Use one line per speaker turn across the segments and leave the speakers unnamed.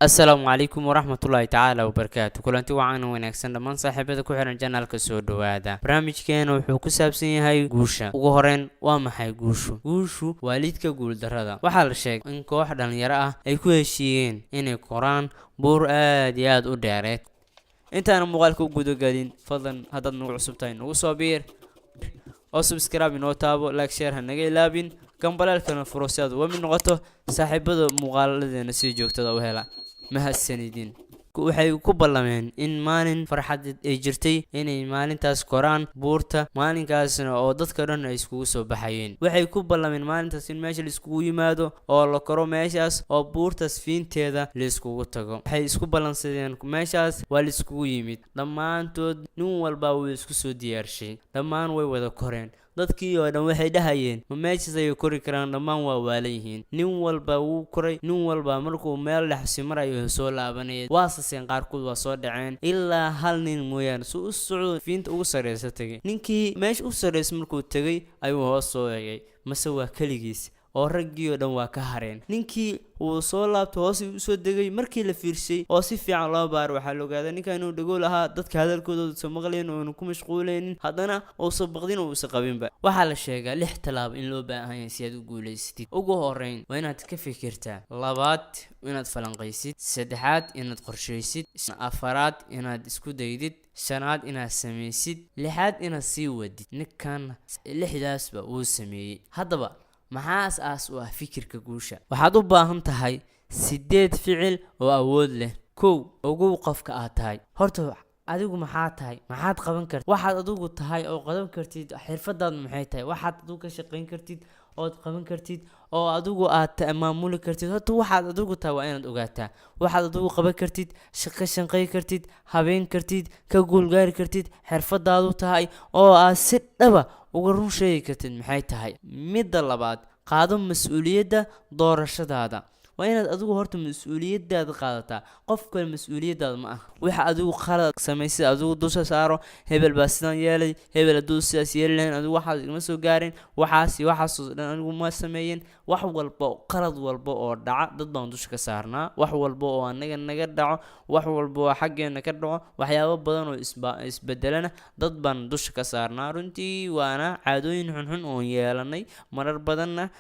Asalaamu calaykum waraxmatullaahi tacaala wabarakaatu. Kulanti wacan wanaagsan dhammaan saaxiibada ku xiran channelka, soo dhowaada. Barnaamijkeena wuxuu ku saabsan yahay guusha. Ugu horeyn, waa maxay guushu? Guushu waa lidka guuldarrada. Waxaa la sheegay in koox dhalinyaro ah ay ku heshiiyeen inay koraan buur aad iyo aad u dheereed. Intaana muuqaalka u gudagelin, fadlan haddaad nagu cusub tahay, nagu soo biir oo subscribe inoo taabo, like, share ha naga ilaabin, gambaleelkana furo si aad uga mid noqoto saaxiibada muuqaaladeena si joogtada u hela. Mahadsanidin. Waxay ku ballameen in maalin farxadeed ay jirtay inay maalintaas koraan buurta, maalinkaasna oo dadka dhan ay iskugu soo baxayeen. Waxay ku ballameen maalintaas in meesha la iskugu yimaado oo la koro meeshaas oo buurtaas fiinteeda la iskugu tago. Waxay isku ballansadeen meeshaas, waa la iskugu yimid dhammaantood. Nin walba wuu isku soo diyaarshay, dhammaan way wada koreen. Dadkii oo dhan waxay dhahayeen, "Ma meeshaas ayay kori karaan? Dhammaan waa waalan yihiin." Nin walba wuu koray. Nin walba markuu meel dhexsi marayo soo laabanaya, waa saseen, qaarkood waa soo dhaceen, ilaa hal nin mooyaane. Su u socdo fiinta ugu sarreysa tegay. Ninkii meesha u sarreysa markuu tegay ayuu hoos soo eegay, mase waa keligiis oo raggii oo dhan waa ka hareen. Ninkii wuu soo laabtay, hoos usoo degay. Markii la fiirshay oo si fiican loo baaro, waxaa la ogaaday ninka inuu dhagool ahaa, dadka hadalkooda uusan maqlayn, oonu ku mashquulaynin, haddana uusan baqdin oo uusan qabinba. Waxaa la sheegaa lix tallaabo in loo baahan yahay si aad u guulaysatid. Ugu horeyn waa inaad ka fikirtaa, labaad inaad falanqaysid, saddexaad inaad qorshaysid, afaraad inaad isku daydid, shanaad inaad samaysid, lixaad inaad sii wadid. Ninkan lixdaasba wuu sameeyey. Haddaba, maxaa as-aas u ah fikirka guusha? Waxaad u baahan tahay siddeed ficil oo awood leh. Kow, ogow qofka aad tahay. Horta adigu maxaa tahay? Maxaad qaban kartid? Waxaad adigu tahay oo qaban kartid, xirfadaadu maxay tahay? Waxaad adigu ka shaqayn kartid ood qaban kartid oo adigu aad maamuli kartid, horta waxaad adigu tahay waa inaad ogaataa. Waxaad adigu qaban kartid, ka shaqayn kartid, habeyn kartid, ka guulgaari kartid, xirfadaadu tahay oo aad si dhaba uga run sheegi kartid, maxay tahay? Midda labaad, qaado mas-uuliyadda doorashadaada. Waa inaad adigu horta mas-uuliyadaada qaadataa, qof kale mas-uuliyadaada ma ah. Waxa adigu qalad samaysay adigu dusha saaro. "Hebel baa sidaan yeelay, hebel hadduu sidaas yeeli lahayn, adigu waxaas igama soo gaarin, waxaas iyo waxaasoo dhan anigu ma sameeyeen." Wax walba, qalad walba oo dhaca, dad baan dusha ka saarnaa. Wax walba oo anaga naga dhaco, wax walba oo xaggeena ka dhaco, waxyaabo badan oo isbedelana dad baan dusha ka saarnaa. Runtii waana caadooyin xunxun oon yeelanay, marar badanna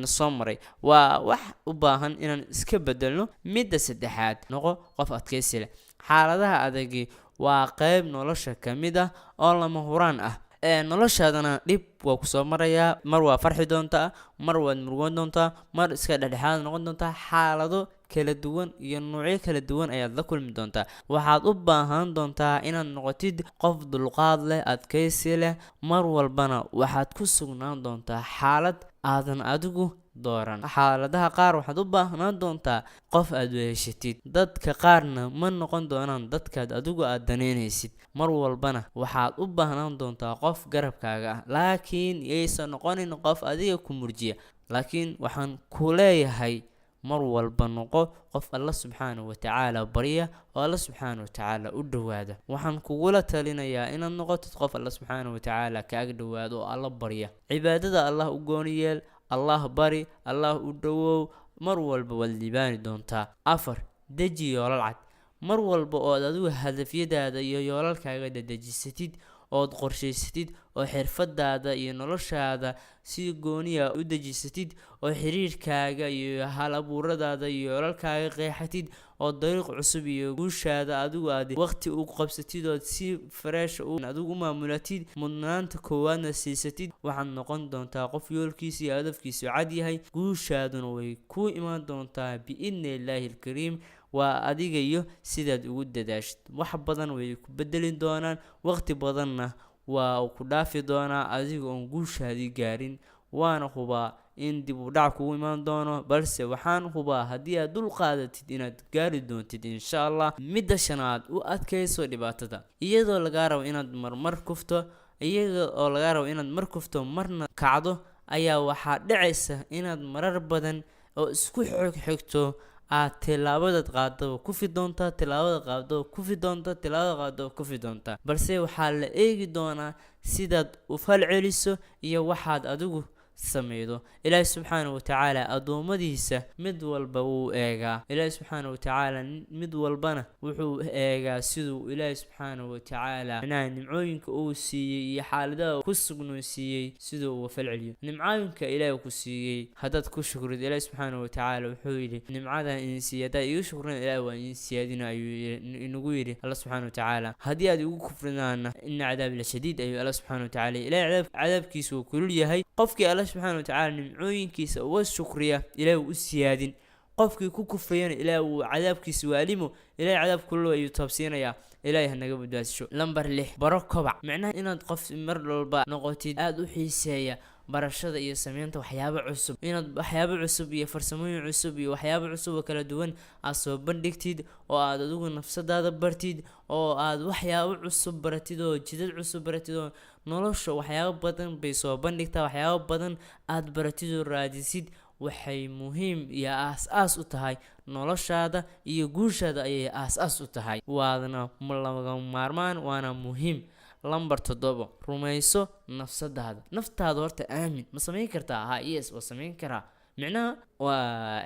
soo maray. Waa wax u baahan inaan iska bedelno. Midda saddexaad, noqo qof adkaysi leh. Xaaladaha adagi waa qeyb nolosha ka mid ah oo lama huraan ah. Noloshaadana dhib waa kusoo marayaa. Mar waa farxi doontaa, mar waad murugoon doontaa, mar iska dhexdhexaad noqon doontaa. Xaalado kala duwan iyo noocyo kala duwan ayaad la kulmi doontaa. Waxaad u baahan doontaa inaad noqotid qof dulqaad leh, adkaysi leh. Mar walbana waxaad ku sugnaan doontaa xaalad aadan adigu dooran. Xaaladaha qaar waxaad u baahnaan doontaa qof aad weheshatid. Dadka qaarna ma noqon doonaan dadkaad adigu aad danaynaysid. Mar walbana waxaad u baahnaan doontaa qof garabkaaga ah, laakiin yaysan noqonin qof adiga ku murjiya. Laakiin waxaan ku leeyahay, mar walba noqo qof Alla subxaanahu watacaala barya oo Alla subxaana watacaala u dhowaada. Waxaan kugula talinayaa inaad noqotid qof Alla subxaana watacaala ka ag dhowaado oo Alla barya. Cibaadada Allah u gooni yeel, Allah bari, Allah u dhowow. Mar walba waad liibaani doontaa. Afar, deji yoolal cad. Mar walba oo aad adigu hadafyadaada iyo yoolalkaaga dadejisatid ood qorshaysatid oo xirfadaada iyo noloshaada si gooniya u dejisatid oo xiriirkaaga iyo hal abuuradaada iyo yoolalkaaga qeexatid oo dariiq cusub iyo guushaada adigu aad waqti u qabsatid ood si fresh adigu u maamulatid, mudnaanta koowaadna siisatid, waxaad noqon doontaa qof yoolkiisa iyo hadafkiisu cad yahay. Guushaaduna way ku imaan doontaa biidni illaahi alkariim. Waa adiga iyo sidaad ugu dadaashid. Wax badan way ku bedeli doonaan, waqti badanna waa uu ku dhaafi doonaa adiga oon guushaadii gaarin. Waana hubaa in dib u dhac kugu imaan doono, balse waxaan hubaa haddii aad dul qaadatid inaad gaari doontid, insha Allah. Midda shanaad, u adkayso dhibaatada. Iyadoo lagaa rabo inaad marmar kufto, iyaga oo lagaa rabo inaad mar kufto marna kacdo, ayaa waxaa dhacaysa inaad marar badan oo isku xigxigto aad tillaabadaad qaadaba kufi doontaa, tillaabada qaadaba kufi doontaa, tillaabada qaadaba kufi doontaa. Balse waxaa la eegi doonaa sidaad u fal celiso iyo waxaad adigu sameydo. Ilaahi subxaana wa tacaala addoommadiisa mid walba wuu eegaa. Ilaahi subxaana wa tacaala mid walbana wuxuu eegaa siduu Ilaahi subxaana wa tacaala micnaha nimcooyinka uu siiyey iyo xaaladaha ku sugnoonsiiyey siduu uga falceliyo. Nimcooyinka Ilaahi ku siiyey haddaad ku shukrid, Ilaahi subxaana wa tacaala wuxuu yidhi: "Nimcadan idin siiyey haddaad iiga shukrin, Ilaahi waa idin siyaadina," ayuu inagu yidhi Alla subxaana wa tacaala. "Haddii aad igu kufridaanna, إن عذابي لشديد," ayuu Alla subxaana wa tacaala. Ilahi cadaabkiisa wuu kulul yahay. Qofkii Alla subxaana wa tacaala nimcooyinkiisa uga shukriya, Ilahi wuu u siyaadin. Qofkii ku kufriyana, Ilaah wuu cadaabkiisa waalimo, Ilahay cadaab kulul ayuu taabsiinayaa. Ilaahay hanaga badbaadisho. Lambar 6, baro kobac. Micnaha inaad qof mar walba noqotid aada u xiiseeya barashada iyo sameynta waxyaabo cusub, inaad waxyaabo cusub iyo farsamooyin cusub iyo waxyaabo cusub oo kala duwan aad soo bandhigtid, oo aad adigu nafsadaada bartid, oo aad waxyaabo cusub baratid, oo jidad cusub baratid, oo nolosha waxyaabo badan bay soo bandhigtaa. Waxyaabo badan aad baratid oo raadisid waxay muhiim iyo aas-aas u tahay noloshaada iyo guushaada ayay aas-aas u tahay, waadna lagama maarmaan, waana muhiim. Lambar 7, rumayso nafsadaada. Naftaada horta aamin. Ma samayn kartaa? Ha, yes, waa samayn karaa. Micnaha waa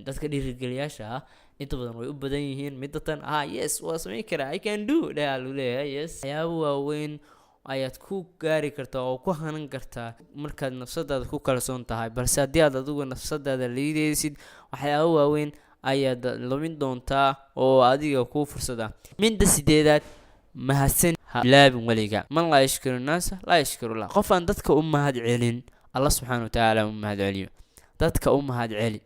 dadka dhiirigeliyaasha ah inta badan way u badan yihiin midatan. Ha, yes, waa samayn karaa, "I can do" dhaha lagu leeyahay. Yes, waxyaabo waaweyn ayaad ku gaari kartaa oo ku hanan kartaa markaad nafsadaada ku kalsoon tahay. Balse haddii aad adigu nafsadaada liideysid, waxyaabo waaweyn ayaad lumin doontaa oo adiga kuu fursada. Midda sideedaad, mahadsan ha ilaabin weliga. من لا يشكر الناس لا يشكر الله. Qof aan dadka u mahad celin, Allah subxaana watacaala u mahad celiyo. Dadka u mahad celi,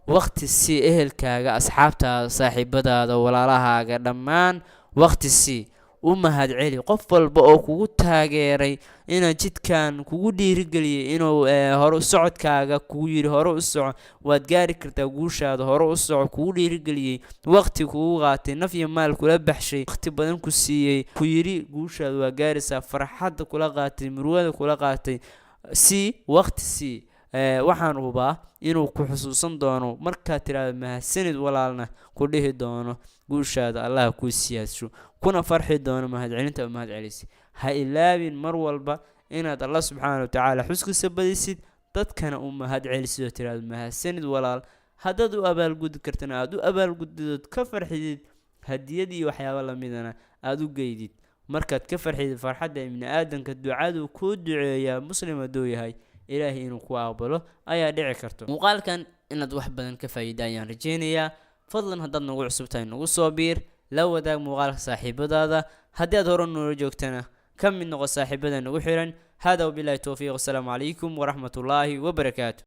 waqti sii ehelkaaga, asxaabtaada, saaxiibadaada, walaalahaaga, dhammaan waqti sii, u mahad celi. Qof walba oo kugu taageeray inaad jidkan kugu dhiirigeliyay, inuu hore u socodkaaga kugu yidhi, "Hore u soco, waad gaari kartaa guushaada, hore u soco," kugu dhiirigeliyey, waqti kugu qaatay, naf iyo maal kula baxshay, waqti badan ku siiyey, ku yidhi, "Guushaada waa gaaraysaa," farxadda kula qaatay, murugada kula qaatay, sii waqti sii. Waxaan hubaa inuu ku xusuusan doono markaad tiraahdo "Mahadsanid walaalna," ku dhihi doono, "Guushaada Allah kuu siyaadsho," kuna farxi doono mahadcelinta mahad celisay. Ha ilaabin mar walba inaad Allah subxaana watacaala xuskiisa badisid, dadkana u mahad celisid oo tiraahdo "Mahadsanid walaal." Haddaad u abaalgudi kartana aada u abaalgudidood, ka farxidid, hadiyad iyo waxyaabo lamidana aada u geydid. Markaad ka farxidid, farxadda ibni aadanka ducaduu kuu duceeyaa, muslim hadduu yahay, Ilaahay inuu ku aqbalo ayaa dhici karto. Muuqaalkan inaad wax badan ka faa'iida ayaan rajeynayaa. Fadlan haddaad nagu cusub tahay, nagu soo biir, la wadaag muuqaalka saaxiibadaada. Haddii aad hore noola joogtana, ka mid noqo saaxiibada nagu xiran. هذا وبالله التوفيق، والسلام عليكم ورحمة الله وبركاته.